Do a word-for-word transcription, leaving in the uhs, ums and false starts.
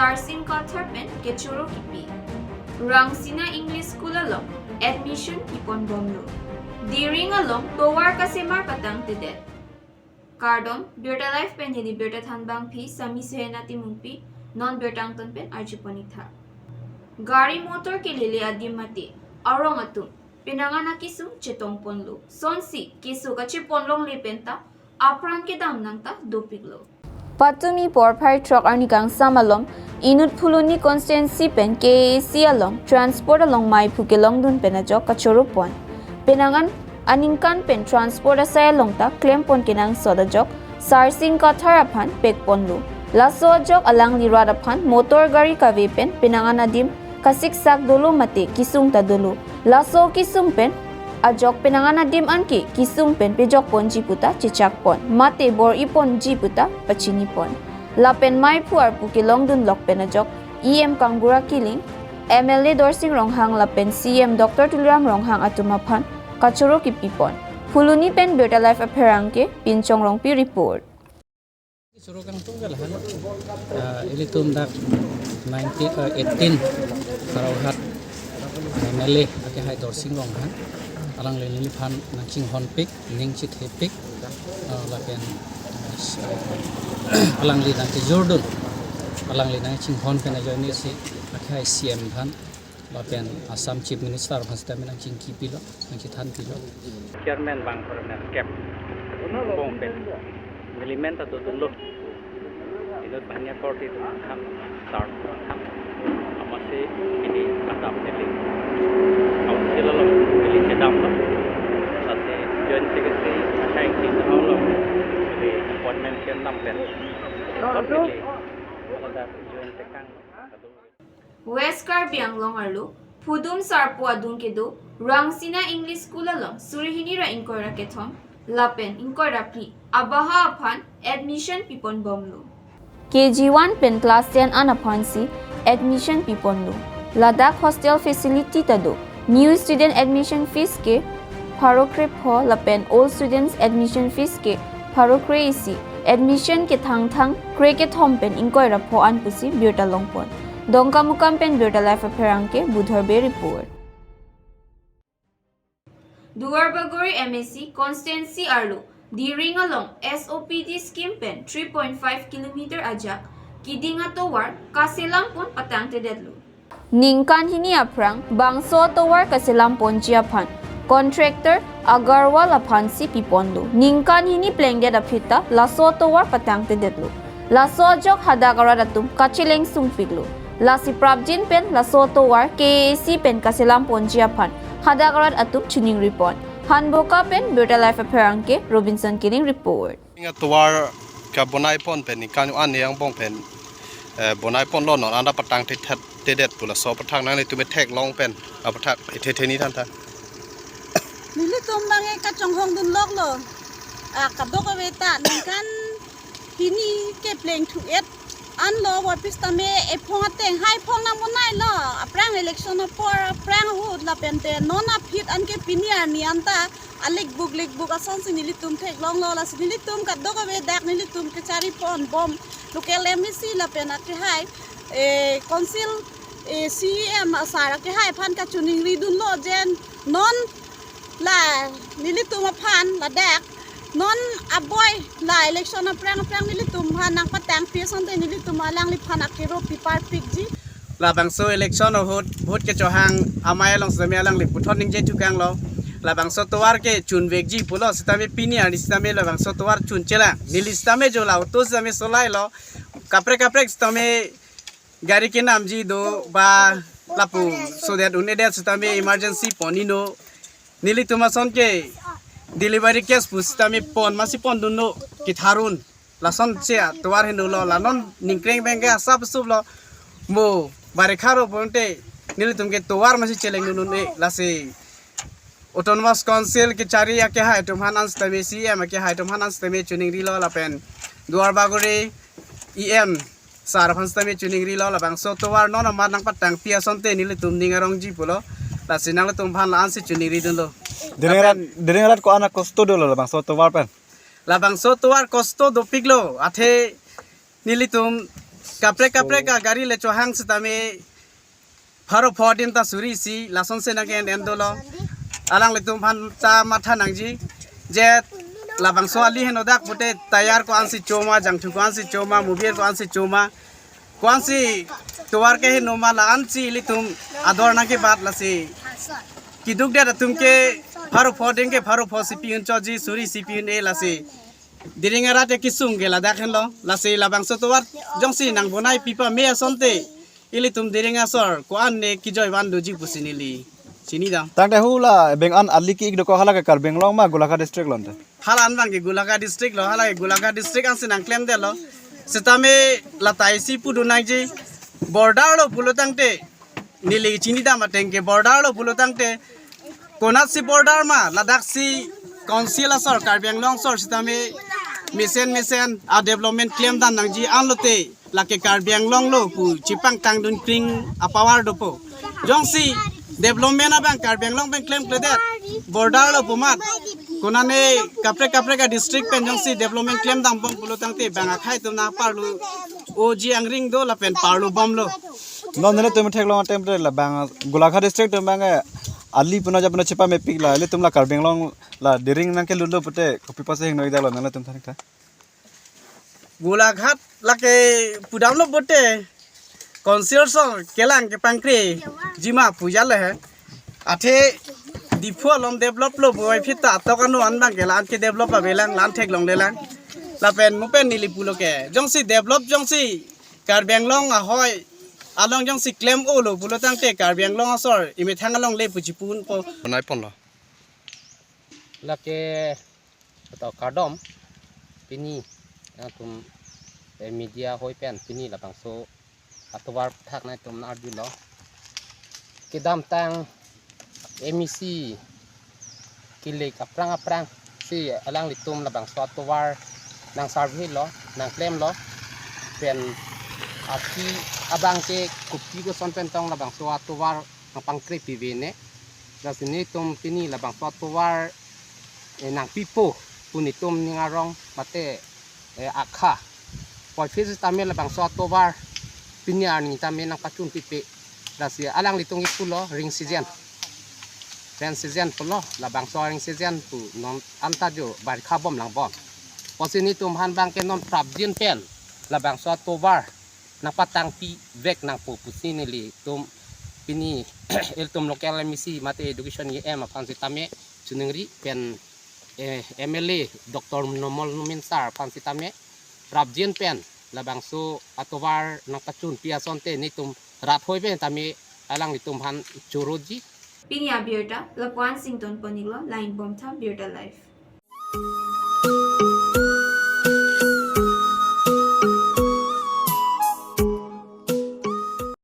Sarsing Kathar pen kechoro kipi. Rangsina English School along admission kipon bomlo. Diring along tovar kasemar patangtedet. Kardom, Birta Live pen neli birta thanbangpi Sami Sehena Timungpi, non birta angton pen arjupon-ik tha. Gari motor kelele adim mate arong atum penang an akisung chetongponlo. Sonsi keso kachepon longle penta apran kedam nangta dopiklo. Patumi porphai throk arni kangsam alom inut Phuloni constituency pen K A A C along transport along maiphu kelongdun pen ajok kachoropon. Penang an aningkan pen transport asai along ta klempon kenangsot ajok Sarsing Kathar aphan pekponlo. Laso ajok alangli rat aphan motor gari kave pen penang an adim kasiksak dolo mate kisung ta dolo. Laso kisung pen ajok penang an adim anke kisung pen pejokponji puta chechakpon mate bor-iponji puta pachinipon. Lapen maiphu arpu kelongdunlok pen ajok E M Kangbura Killing, M L A Dorsing Ronghang lapen C M Doctor Tuliram Ronghang atum aphan kachoro kipipon. Phuloni pen Birta Live apherangke Pinchong Rongpi report. Choro kangtung ke lahan, ah, ilitum dak nineteen, ah, eighteen Howraghat M L A akehai Dorsing Ronghang, alangli neliphan nangchinghonpik, ning chethepik, ah, lapen, ah, alangli nangkejordun, alangli nangchinghon pen ajoine si akehai C M aphan lapen Assam Chief Minister aphan sitame nangchingkipilo, nangchethanpilo. Chairman bang permanent kep bong pen neli men ta dodunlo. Inut banghini akorte atum aphan, sar atum aphan, amatsi pini adap neli council along neli chedamlo. Lasi Joint Secretary Asaing Singh along neli appointment kendam pen, neli ada join tekang. West Karbi Anglong arlo Phudum Sarpo adung kedo Rangsina English School along suri hini ra ingkoi ra kethom lapen ingkoi ra phli abaha aphan admission pipon bomlo. K G one pen class ten an aphansi admission piponlo. Ladak hostel facility ta do. New student admission fees ke pharo krepho lapen old students admission fees ke pharo kre-isi, admission ke thangthang kre kethom pen ingkoi ra pho an pusi birta longpon. Dongkamukam pen Birta Live apherangke Budhor Bey report. Duarbagori M A C constituency arlo Diring along S O P D scheme pen three point five kilometer ajak keding atovar kaselampon patangtedetlo. Ningkan hini aphrang bangso atovar kaselamponji aphan contractor Agarwal aphansi piponlo. Ningkan hini plengdet aphi ta laso atovar patangtedetlo. Laso ajok hadak arat atum kachelengsungpiklo. Lasi prapjin pen laso atovar K A A C pen kaselamponji aphan hadak arat atum chiningripon. Hanboka pen Birta Live apherangke Robinson Killing report. Ning atovar kabonai pon pen ningkan an angbong pen, eh, bonai ponlo, non anta patangte that tedet pu laso aphuthak nanglitum theklong pen aphuthak ithe theni thantha. Nelitum bang e kachonghongdunloklo. Ah, kadokave ta ningkan hini ke plengthu-et anlo, vapis tame ephong ateng hai phong nangbonailo. Aphrang election apor, aphrang ahut lapen te non aphi anke pini arni anta alikbuk likbuk asonsi nelitum theklonglo. Lasi nelitum kadokave dak nelitum kecharipon bom local M A C lapen akehai, eh, council, eh, C E M asar akehai aphan kachoningridunlo je non la nelitum aphan ladak non aboi la election aphrang aphrang nelitum aphan nangpatangpi asonte nelitum alangliphan akero piparpikji. Labangso election ahut vote kechohang amei along sitame alangli puthot ningje thukanglo. Labangso tovar ke chunvekji pulo sitame pini arni sitame labangso tovar chunchelang. Neli sitame jo la auto sitame solailo. Kaprek kaprek sitame gari kenamji do ba lapu sodet un-edet sitame emergency pon-iknon. Nelitum ason ke delivery case pu sitame pon masi pondunnon ketharun. Lasonsi atovar henolo, la non ningkreng bengke asap suplo mo barekha ro ponte nelitum ke tovar masi chelengdunnon-e. Lasi Autonomous Council kechari akehai atum aphan an sitame, C E M akehai atum aphan an sitame choningrilo lapen Duarbagori E M sar aphan sitame choningrilo, labangso tovar non amat nangpatangpi asonte nelitum ning arongji pulo. Lasi nanglitum aphan la-ansi choningridunlo. Diring arat, diring arat ko-an akosto dolo labangso tovar pen? Labangso tovar kosto dopiklo, athe nelitum Kaprek kaprek agari le chohang sitame pharo pho din ta suri isi lasonsi nangke-en en dolo. Alanglitum aphan ta matha nangji. Je labangso ali henodak pute tayar ko-ansi choma, jangthu ko-ansi choma, mobile ko-ansi choma, ko-ansi tovar ke henoma la-ansi ilitum ador nangkebat lasi. Keduk det atum ke pharo pho din ke pharo pho si pi-un choji, suri si pi-un-e lasi. Diring arat ya kesung ke ladak henlo, lasi labangso tovar jongsi nangbonai pi pame asonte ilitum Diring asor ko-an ne kejoi van doji pusi neli chinidam. Tangte hula beng an ali ki-ik dokok hala ke Karbi Anglong ma Golaghat district lo ante? Hala an abang ke Golaghat district lo, hala ke Golaghat district ansi nangklemdetlo. Sitame latai si pudun nangji, border lo pulo tangte neli chinidam ateng ke border lo pulo tangte konatsi border ma, ladaksi council asor, Karbi Anglong asor sitame mesen mesen a development klemdam nangji, anlote lake Karbi Anglong lo pu chepangtangdun kring a power dopo. Jongsi development abang Karbi Anglong pen klemkledet, border lo pu amat konane kaprek kaprek a district pen jongsi development klemdambom pulo tangte bang akhei atum nangparlo oji angring do lapen parlo bomlo. Non nelitum theklong atemte labang Golaghat district atum abang, eh, ali puno ja puno chepamepik la, ilitum la Karbi Anglong la Diring nangkelutlo pute kopi apotsi hingno-ik damlo nangtum than tha? Golaghat lake pudamlo pute council asor kelang kepangkrejima pu ja le he. Athe Diphu along develop lo puvoiphit ta atok ano an abang ke la-an ke develop avelang, la-an theklonglelang. Lapen mo pen neli pulo ke jongsi develop jongsi Karbi Anglong ahoi along jongsi klem-olo pulo tangte Karbi Anglong asor imethang along le pu chipu-unpo. Bonai ponlo. Lake atau kardom pini nangtum, eh, media ahoi pen pini labangso atovar thak nangtum nang-arjulo. Kedamtang M E C kelek aphrang aphrang si alanglitum labangso atovar nang survey lo, nangklemlo. Pen api abang ke kopi koson pen tong labangso atovar nangpangkre pivene. Lasi netum pini labangso atovar, eh, nangpipo pu netum ning arong mate, eh, akha. Puvoiphit sitame labangso atovar pini arni tame nangpachun pipe. Lasi alanglitum kipulo rainy season, rainy season pulo, labangso rainy season pu non anta jo barikha bom langbom. Pusi netum aphan abang ke non prapjin pen labangso atovar nangpatangpivek nangpo pusi nelitum pini ilitum local M E C mate education E M aphan sitame chiningri pen, eh, M L A Doctor Numal Momin sir aphan sitame prapjin pen labangso atovar nangpachunpi asonte netum rat ahoi pen tame alanglitum aphan choroji. Pini abirta lapu-an si ingtonpon-iklo, langdun bomtha, Birta Live.